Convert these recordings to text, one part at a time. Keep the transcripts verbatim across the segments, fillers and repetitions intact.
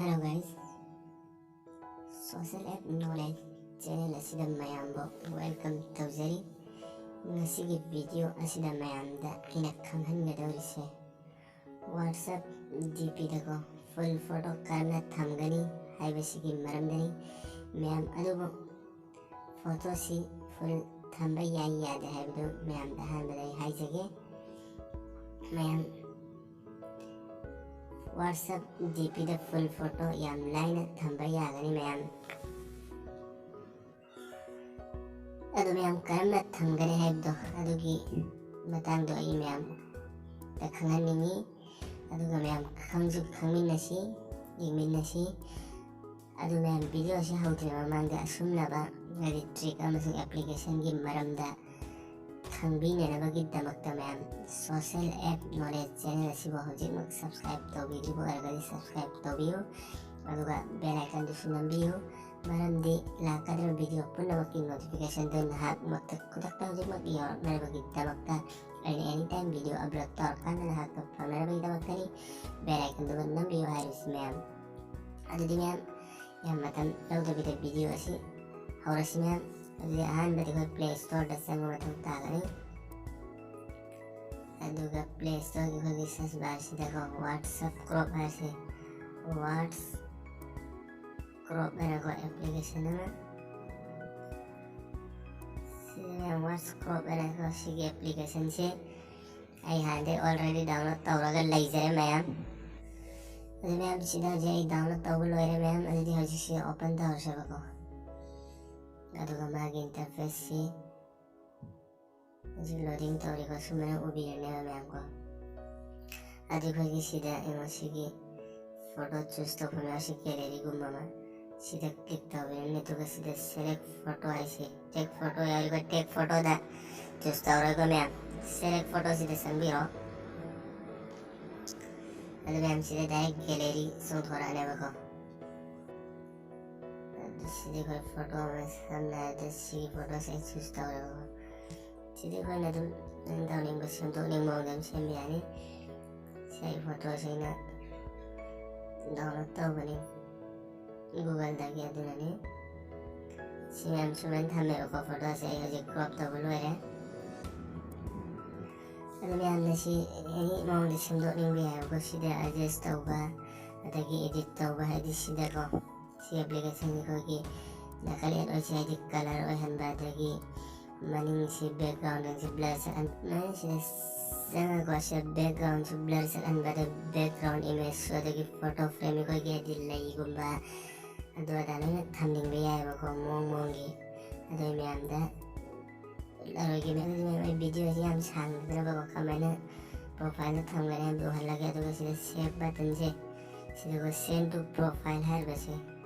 Hello guys, Social App Knowledge channel ꯑꯁꯤꯗ ꯃꯌꯥꯝꯕꯨ welcome ꯇꯧꯖꯔꯤ꯫ ꯉꯁꯤꯒꯤ video ꯑꯁꯤꯗ ꯃꯌꯥꯝꯗ ꯑꯩꯅ ꯈꯪꯍꯟꯒꯗꯧꯔꯤꯁꯦ, WhatsApp DP ꯗꯀꯣ full photo ꯀꯔꯝꯅ ꯊꯝꯒꯅꯤ ꯍꯥꯏꯕꯁꯤꯒꯤ ꯃꯔꯝꯗꯅꯤ꯫ ꯃꯌꯥꯝ ꯑꯗꯨꯕꯨ photo ꯁꯤ full ꯊꯝꯕ ꯌꯥꯏ ꯌꯥꯗꯦ ꯍꯥꯏꯕꯗꯨ ꯃꯌꯥꯝꯗ ꯑꯍꯥꯟꯕꯗ ꯑꯩ ꯍꯥꯏꯖꯒꯦ꯫ ꯃꯌꯥꯝ WhatsApp DP ꯗ full photo ꯌꯥꯝ ꯂꯥꯏꯅ ꯊꯝꯕ ꯌꯥꯒꯅꯤ ꯃꯌꯥꯝ꯫ ꯑꯗꯨ ꯃꯌꯥꯝ ꯀꯔꯝꯅ ꯊꯝꯒꯅꯤ ꯍꯥꯏꯕꯗꯣ ꯑꯗꯨꯒꯤ ꯃꯇꯥꯡꯗꯣ ꯑꯩ ꯃꯌꯥꯝꯗ ꯈꯪꯍꯟꯅꯤꯡꯉꯤ꯫ ꯑꯗꯨꯒ ꯃꯌꯥꯝ ꯈꯪꯁꯨ ꯈꯪꯃꯤꯟꯅꯁꯤ, ꯌꯦꯡꯃꯤꯟꯅꯁꯤ꯫ ꯑꯗꯨ ꯃꯌꯥꯝ video ꯑꯁꯤ ꯍꯧꯗ꯭ꯔꯤꯉꯩ ꯃꯃꯥꯡꯗ ꯑꯁꯨꯝꯂꯕ ꯍꯥꯏꯗꯤ trick ꯑꯃꯁꯨꯡ application ꯒꯤ ꯃꯔꯝꯗ ꯈꯪꯕꯤꯅꯅꯕꯒꯤꯗꯃꯛꯇ ꯃꯌꯥꯝ Social App Knowledge channel ꯑꯁꯤꯕꯨ ꯍꯧꯖꯤꯛꯃꯛ subscribe ꯇꯧꯕꯤꯗ꯭ꯔꯤꯕ ꯑꯣꯏꯔꯒꯗꯤ subscribe ꯇꯧꯕꯤꯌꯨ, ꯑꯗꯨꯒ bell icon ꯗꯨꯁꯨ ꯅꯝꯕꯤꯌꯨ꯫ ꯃꯔꯝꯗꯤ ꯂꯥꯛꯀꯗꯧꯔꯤꯕ video ꯄꯨꯝꯅꯃꯛꯀꯤ notification ꯗꯨ ꯅꯍꯥꯛꯃꯛꯇ ꯈꯨꯗꯛꯇ ꯍꯧꯖꯤꯛꯃꯛ ꯌꯧꯔꯛꯅꯕꯒꯤꯗꯃꯛꯇ ꯑꯩꯅ anytime video upload ꯇꯧꯔꯀꯥꯟꯗ ꯅꯍꯥꯛꯇ ꯐꯪꯅꯅꯕꯒꯤꯗꯃꯛꯇꯅꯤ bell icon ꯗꯨꯃ ꯅꯝꯕꯤꯌꯨ ꯍꯥꯏꯔꯤꯕꯁꯤ ꯃꯌꯥꯝ꯫ ꯑꯗꯨꯗꯤ ꯃꯌꯥꯝ, ꯌꯥꯝ ꯃꯇꯝ ꯂꯧꯗꯕꯤꯗ video ꯑꯁꯤ ꯍꯧꯔꯁꯤ ꯃꯌꯥꯝ꯫ ꯑꯗꯨꯗꯤ ꯑꯍꯥꯟꯕꯗꯤ ꯑꯩꯈꯣꯏ Play Store ꯗ ꯆꯪꯕ ꯃꯊꯧ ꯇꯥꯒꯅꯤ꯫ ꯑꯗꯨꯒ Play Store ꯒꯤ ꯑꯩꯈꯣꯏꯒꯤ search bar ꯁꯤꯗꯀꯣ WhatsApp Crop ꯍꯥꯏꯔꯁꯦ, WhatsApp Crop ꯍꯥꯏꯅꯀꯣ application ꯑꯃ, ꯁꯤ ꯃꯌꯥꯝ WhatsApp Crop ꯍꯥꯏꯅꯀꯣ ꯁꯤꯒꯤ application ꯁꯦ ꯑꯩ ꯍꯥꯟꯅꯗꯩ already download ꯇꯧꯔꯒ ꯂꯩꯖꯔꯦ ꯃꯌꯥꯝ꯫ ꯑꯗꯨ ꯃꯌꯥꯝ ꯁꯤꯗ ꯍꯧꯖꯤꯛ ꯑꯩ download ꯇꯧꯕ ꯂꯣꯏꯔꯦ ꯃꯌꯥꯝ꯫ ꯑꯗꯨꯗꯤ ꯍꯧꯖꯤꯛ ꯁꯤ open ꯇꯧꯔꯁꯦꯕꯀꯣ꯫ ꯑꯗꯨꯒ ꯃꯥꯒꯤ interface ꯁꯤ ꯍꯧꯖꯤꯛ loading ꯇꯧꯔꯤꯀꯣ, ꯁꯨꯃꯥꯏꯅ ꯎꯕꯤꯔꯅꯦꯕ ꯃꯌꯥꯝ ꯀꯣ꯫ ꯑꯗꯨ ꯑꯩꯈꯣꯏꯒꯤ ꯁꯤꯗ ꯌꯦꯡꯉꯣ, ꯁꯤꯒꯤ photo choose ꯇꯧꯐꯝ ꯌꯥꯎ, ꯁꯤ gallery ꯒꯨꯝꯕ ꯑꯃ꯫ ꯁꯤꯗ click ꯇꯧꯕꯤꯔꯅꯤ, ꯑꯗꯨꯒ ꯁꯤꯗ select photo ꯍꯥꯏꯁꯦ, take photo ꯌꯥꯎꯔꯤꯕ take photo ꯗ choose ꯇꯧꯔꯒ ꯃꯌꯥꯝ select photo ꯁꯤꯗ ꯆꯪꯕꯤꯔꯣ꯫ ꯑꯗꯨ ꯃꯌꯥꯝ ꯁꯤꯗ direct gallery ꯆꯣꯡꯊꯣꯔꯛꯑꯅꯦꯕꯀꯣ꯫ ꯑꯗꯨ ꯁꯤꯗꯤ ꯑꯩꯈꯣꯏ photo ꯑꯃ, ꯁꯝꯅ ꯍꯥꯏꯔꯕꯗ ꯁꯤꯒꯤ photo ꯁꯦ ꯑꯩ choose ꯇꯧꯔꯦꯕꯀꯣ꯫ ꯁꯤꯗꯤ ꯑꯩꯈꯣꯏꯅ ꯑꯗꯨꯝ ꯅꯪ ꯇꯧꯅꯤꯡꯕ ꯁꯦꯝꯗꯣꯛꯅꯤꯡꯕ ꯃꯑꯣꯡꯗ ꯑꯗꯨꯝ ꯁꯦꯝꯕ ꯌꯥꯅꯤ꯫ ꯁꯤ ꯑꯩ photo ꯁꯦ ꯑꯩꯅ ꯗꯥꯎꯟꯂꯣꯗ ꯇꯧꯕꯅꯤ ꯒꯨꯒꯜꯗꯒꯤ꯫ ꯑꯗꯨꯅꯅꯤ ꯁꯤ ꯃꯌꯥꯝ ꯁꯨꯃꯥꯏꯅ ꯊꯝꯃꯦꯕꯀꯣ꯫ ꯐꯣꯇꯣꯁꯦ ꯑꯩ ꯍꯧꯖꯤꯛ ꯀ꯭ꯔꯣꯞ ꯇꯧꯕ ꯂꯣꯏꯔꯦ꯫ ꯑꯗꯨ ꯃꯌꯥꯝꯅ ꯁꯤ ꯑꯦꯅꯤ ꯃꯑꯣꯡꯗ ꯁꯦꯝꯗꯣꯛꯅꯤꯡꯕ ꯌꯥꯏꯕꯀꯣ꯫ ꯁꯤꯗ ꯑꯦꯗꯖꯁ ꯇꯧꯕ, ꯑꯗꯒꯤ ꯏꯗꯤꯠ ꯇꯧꯕ ꯍꯥꯏꯗꯤ ꯁꯤꯗꯀꯣ꯫ ꯁꯤ ꯑꯦꯄ꯭ꯂꯤꯀꯦꯁꯟꯁꯦ ꯑꯩꯈꯣꯏꯒꯤ ꯅꯥꯀꯜ ꯑꯦꯠ ꯑꯣꯏꯁꯦ ꯍꯥꯏꯗꯤ ꯀꯂꯔ ꯑꯣꯏꯍꯟꯕ, ꯑꯗꯒꯤ ꯃꯅꯤꯡꯁꯤ ꯕꯦꯛꯒ꯭ꯔꯥꯎꯟꯗꯁꯤ ꯕ꯭ꯂꯔ ꯆꯠꯍꯟ-, ꯃꯅꯤꯡꯁꯤꯗ ꯆꯪꯉꯒꯀꯣ꯫ ꯁꯤꯗ ꯕꯦꯛꯒ꯭ꯔꯥꯎꯟꯁꯤ ꯕ꯭ꯂꯔ ꯆꯠꯍꯟꯕ, ꯑꯗ ꯕꯦꯛꯒ꯭ꯔꯥꯎꯟ ꯏꯃꯦꯖꯁꯨ, ꯑꯗꯒꯤ ꯐꯣꯇꯣ ꯐ꯭ꯔꯦꯝ ꯑꯩꯈꯣꯏꯒꯤ ꯍꯥꯏꯗꯤ ꯂꯩꯒꯨꯝꯕ ꯑꯗꯨ ꯑꯗꯥ ꯂꯣꯏꯅ ꯊꯝꯅꯤꯡꯕ ꯌꯥꯏꯑꯕꯀꯣ, ꯃꯑꯣꯡ ꯃꯑꯣꯡꯒꯤ꯫ ꯑꯗꯨ ꯃꯌꯥꯝꯗ ꯎꯠꯂꯔꯣꯏꯒꯦ ꯃꯌꯥꯝ꯫ ꯑꯗꯨ ꯃꯌꯥꯝ ꯑꯩ ꯚꯤꯗꯤꯑꯣꯁꯤ ꯌꯥꯝ ꯁꯥꯡꯗꯅꯕꯀꯣ ꯀꯃꯥꯏꯅ ꯄ꯭ꯔꯣꯐꯥꯏꯜꯗ ꯊꯝꯒꯅꯤ ꯍꯥꯏꯕꯗꯨ ꯎꯍꯜꯂꯒꯦ꯫ ꯑꯗꯨꯒ ꯁꯤꯗ ꯁꯦꯞ ꯕꯇꯟꯁꯦ, ꯁꯤꯗꯀꯣ ꯁꯦꯟ ꯇꯨ ꯄ꯭ꯔꯣꯐꯥꯏꯜ ꯍꯥꯏꯔꯤꯕꯁꯦ,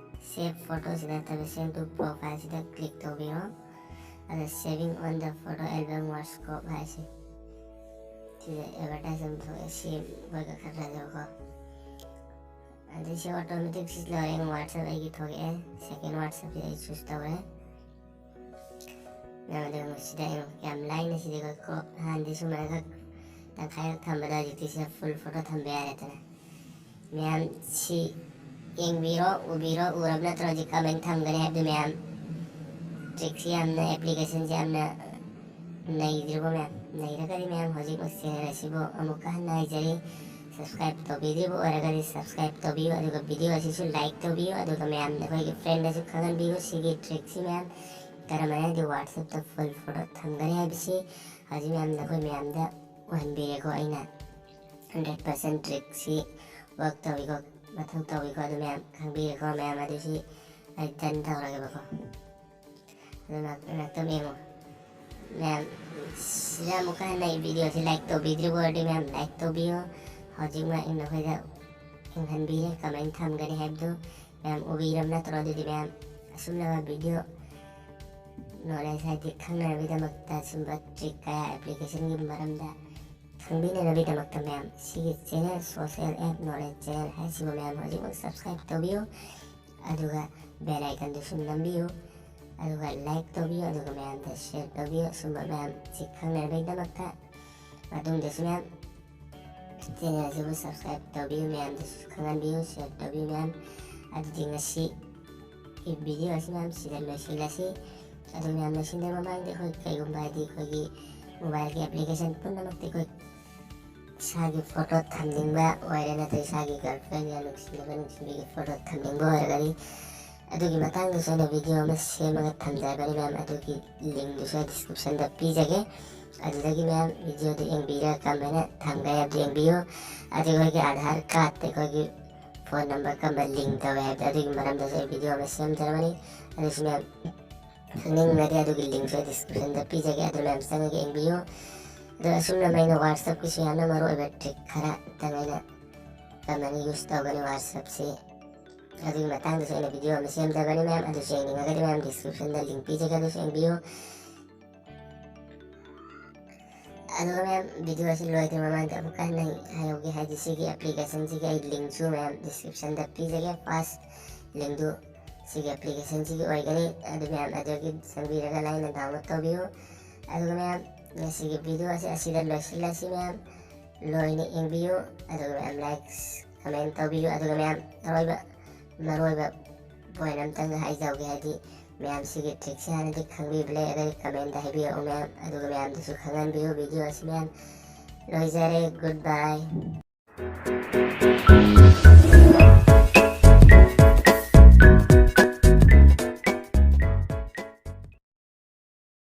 ꯁꯦꯞ ꯐꯣꯇꯣꯁꯤꯗ ꯅꯠꯇꯕ ꯁꯦꯟ ꯇꯨ ꯄ꯭ꯔꯣꯐꯥꯏꯜꯁꯤꯗ ꯀ꯭ꯂꯤꯛ ꯇꯧꯕꯤꯔꯣ꯫ ꯑꯗ saving on the photo album was crop ꯍꯥꯏꯁꯦ ꯁꯤꯗ ꯑꯦꯗꯚꯔꯇꯥꯏꯁ ꯑꯃ ꯊꯣꯛꯑꯦ, ꯁꯤ ꯑꯩꯈꯣꯏ ꯀꯛꯊꯠꯈ꯭ꯔꯁꯦꯕꯀꯣ꯫ ꯑꯗꯩ ꯁꯤ ꯑꯣꯇꯣꯃꯦꯇꯤꯛ ꯁꯤ ꯂꯣꯏꯔꯦ꯫ ꯋꯥꯠꯁꯑꯦꯞ ꯑꯩꯒꯤ ꯊꯣꯛꯂꯛꯑꯦ꯫ ꯁꯦꯀꯦꯟ ꯋꯥꯠꯁꯑꯦꯞꯁꯦ ꯑꯩ ꯆꯨꯁ ꯇꯧꯔꯦ꯫ ꯅꯪ ꯑꯗꯨ ꯁꯤꯗ ꯑꯩ ꯌꯥꯝ ꯂꯥꯏꯅ ꯁꯤꯗꯤ ꯑꯩꯈꯣꯏ ꯀ꯭ꯔꯣꯞ ꯍꯥꯟꯅꯗꯤ ꯁꯨꯃꯥꯏꯅ ꯈꯛ ꯇꯪꯈꯥꯏꯈꯛ ꯊꯝꯕꯗꯣ ꯍꯧꯖꯤꯛꯇꯤ ꯁꯤꯗ ꯐꯨꯜ ꯐꯣꯇꯣ ꯊꯝꯕ ꯌꯥꯔꯦꯗꯅ꯫ ꯃꯌꯥꯝ ꯁꯤ ꯌꯦꯡꯕꯤꯔꯣ, ꯎꯕꯤꯔꯣ, ꯎꯔꯕ ꯅꯠꯇ꯭ꯔꯣ? ꯍꯧꯖꯤꯛ ꯀꯃꯥꯏꯅ ꯊꯝꯒꯅꯤ ꯍꯥꯏꯕꯗꯨ ꯃꯌꯥꯝ꯫ ꯇ꯭ꯔꯤꯛꯁꯤ ꯌꯥꯝꯅ, ꯑꯦꯄ꯭ꯂꯤꯀꯦꯁꯟꯁꯤ ꯌꯥꯝꯅ ꯅꯩꯗ꯭ꯔꯤꯕꯣ ꯃꯌꯥꯝ? ꯅꯩꯔꯒꯗꯤ ꯃꯌꯥꯝ ꯍꯧꯖꯤꯛꯃꯛ ꯆꯦꯅꯦꯜ ꯑꯁꯤꯕꯨ ꯑꯃꯨꯛꯀ ꯍꯟꯅ ꯍꯥꯏꯖꯔꯤ, ꯁꯕꯁꯀ꯭ꯔꯥꯏꯕ ꯇꯧꯕꯤꯗ꯭ꯔꯤꯕ ꯑꯣꯏꯔꯒꯗꯤ ꯁꯕꯁꯀ꯭ꯔꯥꯏꯕ ꯇꯧꯕꯤꯌꯨ, ꯑꯗꯨꯒ ꯚꯤꯗꯤꯑꯣ ꯑꯁꯤꯁꯨ ꯂꯥꯏꯛ ꯇꯧꯕꯤꯌꯨ, ꯑꯗꯨꯒ ꯃꯌꯥꯝꯗ ꯑꯩꯈꯣꯏꯒꯤ ꯐ꯭ꯔꯦꯟꯗꯁꯨ ꯈꯪꯍꯟꯕꯤꯌꯨ꯫ ꯁꯤꯒꯤ ꯇ꯭ꯔꯤꯛꯁꯤ ꯃꯌꯥꯝ ꯀꯔꯝꯍꯥꯏꯅ ꯍꯥꯏꯗꯤ ꯋꯥꯠꯁꯑꯦꯞꯇ ꯐꯨꯜ ꯐꯣꯇꯣ ꯊꯝꯒꯅꯤ ꯍꯥꯏꯕꯁꯤ ꯍꯧꯖꯤꯛ ꯃꯌꯥꯝꯗ ꯑꯩꯈꯣꯏ ꯃꯌꯥꯝꯗ ꯎꯍꯟꯕꯤꯔꯦꯀꯣ꯫ ꯑꯩꯅ ꯍꯟꯗ꯭ꯔꯦꯠ ꯄꯥꯔꯁꯦꯟ ꯇ꯭ꯔꯤꯛꯁꯤ ꯋꯥꯔꯛ ꯇꯧꯏꯀꯣ, ꯃꯊꯧ ꯇꯧꯏꯀꯣ꯫ ꯑꯗꯨ ꯃꯌꯥꯝ ꯈꯪꯕꯤꯔꯦꯀꯣ꯫ ꯃꯌꯥꯝ ꯑꯗꯨ ꯁꯤ ꯑꯩ ꯗꯟ ꯇꯧꯔꯒꯦꯕꯀꯣ꯫ ꯑꯗꯨꯅ ꯉꯥꯛꯇꯪ ꯌꯦꯡꯉꯣ ꯃꯌꯥꯝ꯫ ꯁꯤꯗ ꯑꯃꯨꯛꯀ ꯍꯟꯅ ꯑꯩ ꯚꯤꯗꯤꯑꯣꯁꯤ ꯂꯥꯏꯛ ꯇꯧꯕꯤꯗ꯭ꯔꯤꯕ ꯑꯣꯏꯔꯗꯤ ꯃꯌꯥꯝ ꯂꯥꯏꯛ ꯇꯧꯕꯤꯌꯣ꯫ ꯍꯧꯖꯤꯛꯃꯛ ꯑꯩ ꯅꯈꯣꯏꯗ ꯈꯪꯍꯟꯕꯤꯔꯦ ꯀꯃꯥꯏꯅ ꯊꯝꯒꯅꯤ ꯍꯥꯏꯕꯗꯨ꯫ ꯃꯌꯥꯝ ꯎꯕꯤꯔꯕ ꯅꯠꯇ꯭ꯔꯣ? ꯑꯗꯨꯗꯤ ꯃꯌꯥꯝ ꯑꯁꯨꯝꯅ ꯚꯤꯗꯤꯑꯣ ꯅꯣꯂꯦꯖ ꯍꯥꯏꯗꯤ ꯈꯪꯅꯅꯕꯒꯤꯗꯃꯛꯇ ꯁꯨꯝꯕ ꯇ꯭ꯔꯤꯛ ꯀꯌꯥ ꯑꯦꯄ꯭ꯂꯤꯀꯦꯁꯟꯒꯤ ꯃꯔꯝꯗ ꯈꯪꯕꯤꯅꯅꯕꯒꯤꯗꯃꯛꯇ ꯃꯌꯥꯝ ꯁꯤꯒꯤ channel, social app knowledge channel ꯍꯥꯏꯁꯤꯕꯨ ꯃꯌꯥꯝ ꯍꯧꯖꯤꯛꯃꯛ ꯁꯕꯁꯀ꯭ꯔꯥꯏꯕ ꯇꯧꯕꯤꯌꯨ꯫ ꯑꯗꯨꯒ ꯕꯦꯜ ꯑꯥꯏꯀꯟꯗꯨꯁꯨ ꯅꯝꯕꯤꯌꯨ꯫ ꯑꯗꯨꯒ ꯂꯥꯏꯛ ꯇꯧꯕꯤꯌꯨ꯫ ꯑꯗꯨꯒ ꯃꯌꯥꯝꯗ ꯁꯤꯌꯔ ꯇꯧꯕꯤꯌꯨ꯫ ꯑꯁꯨꯝꯕ ꯃꯌꯥꯝꯁꯤ ꯈꯪꯅꯅꯕꯒꯤꯗꯃꯛꯇ꯫ ꯃꯇꯨꯡꯗꯁꯨ ꯃꯌꯥꯝ Channel ꯑꯁꯤꯕꯨ subscribe ꯇꯧꯕꯤꯌꯨ, ꯃꯌꯥꯝꯗꯁꯨ ꯈꯪꯍꯟꯕꯤꯌꯨ, share ꯇꯧꯕꯤꯌꯨ ꯃꯌꯥꯝ꯫ ꯑꯗꯨꯗꯤ ꯉꯁꯤ video ꯑꯁꯤ ꯃꯌꯥꯝ ꯁꯤꯗ ꯂꯣꯏꯁꯤꯜꯂꯁꯤ꯫ ꯑꯗꯨ ꯃꯌꯥꯝ ꯂꯣꯏꯁꯤꯟꯗ꯭ꯔꯤ ꯃꯃꯥꯡꯗ ꯑꯩꯈꯣꯏ ꯀꯩꯒꯨꯝꯕ ꯍꯥꯏꯗꯤ ꯑꯩꯈꯣꯏꯒꯤ mobileꯒꯤ application ꯄꯨꯝꯅꯃꯛꯇ ꯑꯩꯈꯣꯏ ꯏꯁꯥꯒꯤ photo ꯊꯝꯅꯤꯡꯕ ꯑꯣꯏꯔꯦ, ꯅꯠꯇ꯭ꯔꯒ ꯏꯁꯥꯒꯤ girlfriend ꯌꯥꯝ ꯅꯨꯡꯁꯤꯅꯕ ꯅꯨꯡꯁꯤꯕꯤꯒꯤ photo ꯊꯝꯅꯤꯡꯕ ꯑꯣꯏꯔꯒꯗꯤ ꯑꯗꯨꯒꯤ ꯃꯇꯥꯡꯗꯁꯨ ꯑꯩꯅ video ꯑꯃ ꯁꯦꯝꯃꯒ ꯊꯝꯖꯕꯅꯤ ꯃꯌꯥꯝ꯫ ꯑꯗꯨꯒꯤ linkꯗꯨꯁꯨ ꯑꯩ descriptionꯗ ꯄꯤꯖꯒꯦ꯫ ꯑꯗꯨꯗꯒꯤ ꯃꯌꯥꯝ videoꯗꯨ ꯌꯦꯡꯕꯤꯔꯒ ꯀꯔꯝꯍꯥꯏꯅ ꯊꯝꯒꯦ ꯍꯥꯏꯕꯗꯨ ꯌꯦꯡꯕꯤꯌꯨ꯫ ꯑꯗꯨꯒ ꯑꯩꯈꯣꯏꯒꯤ Aadhaar cardꯇ ꯑꯩꯈꯣꯏꯒꯤ phone number ꯀꯔꯝꯕ link ꯇꯧꯋꯦ ꯍꯥꯏꯕꯗꯣ ꯑꯗꯨꯒꯤ ꯃꯔꯝꯗꯁꯨ ꯑꯩ video ꯑꯃ ꯁꯦꯝꯖꯔꯕꯅꯤ꯫ ꯑꯗꯨꯁꯨ ꯃꯌꯥꯝ ꯈꯪꯅꯤꯡꯉꯗꯤ ꯑꯗꯨꯒꯤ linkꯁꯨ ꯑꯩ descriptionꯗ ꯄꯤꯖꯒꯦ, ꯑꯗꯨ ꯃꯌꯥꯝ ꯆꯪꯉꯒ ꯌꯦꯡꯕꯤꯌꯨ꯫ ꯑꯗꯣ ꯑꯁꯨꯝꯅ ꯑꯩꯅ WhatsAppꯀꯤꯁꯨ ꯌꯥꯝꯅ ꯃꯔꯨ ꯑꯣꯏꯕ trick ꯈꯔ ꯇꯪ ꯑꯩꯅ ꯀꯃꯥꯏꯅ use ꯇꯧꯒꯅꯤ WhatsAppꯁꯤ, ꯑꯗꯨꯒꯤ ꯃꯇꯥꯡꯗꯁꯨ ꯑꯩꯅ video ꯑꯃ ꯁꯦꯝꯖꯕꯅꯤ ꯃꯌꯥꯝ꯫ ꯑꯗꯨꯁꯨ ꯌꯦꯡꯅꯤꯡꯉꯒꯗꯤ ꯃꯌꯥꯝ descriptionꯗ link ꯄꯤꯖꯒꯦ, ꯑꯗꯨꯁꯨ ꯌꯦꯡꯕꯤꯌꯨ꯫ ꯑꯗꯨꯒ ꯃꯌꯥꯝ video ꯑꯁꯤ ꯂꯣꯏꯗ꯭ꯔꯤ ꯃꯃꯥꯡꯗ ꯑꯃꯨꯛꯀ ꯍꯟꯅ ꯍꯥꯏꯍꯧꯒꯦ, ꯍꯥꯏꯗꯤ ꯁꯤꯒꯤ applicationꯁꯤꯒꯤ ꯑꯩ linkꯁꯨ ꯃꯌꯥꯝ descriptionꯗ ꯄꯤꯖꯒꯦ꯫ First linkꯗꯨ ꯁꯤꯒꯤ applicationꯁꯤꯒꯤ ꯑꯣꯏꯒꯅꯤ꯫ ꯑꯗꯨ ꯃꯌꯥꯝ ꯑꯗꯨꯒꯤ ꯆꯪꯕꯤꯔꯒ ꯂꯥꯏꯅ download ꯇꯧꯕꯤꯌꯨ꯫ ꯑꯗꯨꯒ ꯃꯌꯥꯝ ꯉꯁꯤꯒꯤ video ꯑꯁꯤ ꯑꯁꯤꯗ ꯂꯣꯏꯁꯤꯜꯂꯁꯤ ꯃꯌꯥꯝ꯫ ꯂꯣꯏꯅ ꯌꯦꯡꯕꯤꯌꯨ꯫ ꯑꯗꯨꯒ ꯃꯌꯥꯝ likes, comment ꯇꯧꯕꯤꯌꯨ꯫ ꯑꯗꯨꯒ ꯃꯌꯥꯝ ꯑꯔꯣꯏꯕ, ꯃꯔꯨꯑꯣꯏꯕ point ꯑꯝꯇꯪꯒ ꯍꯥꯏꯖꯍꯧꯒꯦ, ꯍꯥꯏꯗꯤ ꯃꯌꯥꯝ ꯁꯤꯒꯤ trickꯁꯦ ꯍꯥꯟꯅꯗꯤ ꯈꯪꯕꯤꯕ ꯂꯩꯔꯒꯗꯤ commentꯗ ꯍꯥꯏꯕꯤꯔꯛꯎ ꯃꯌꯥꯝ꯫ ꯑꯗꯨꯒ ꯃꯌꯥꯝꯗꯁꯨ ꯈꯪꯍꯟꯕꯤꯌꯨ꯫ Video ꯑꯁꯤ ꯃꯌꯥꯝ ꯂꯣꯏꯖꯔꯦ꯫ Good bye꯫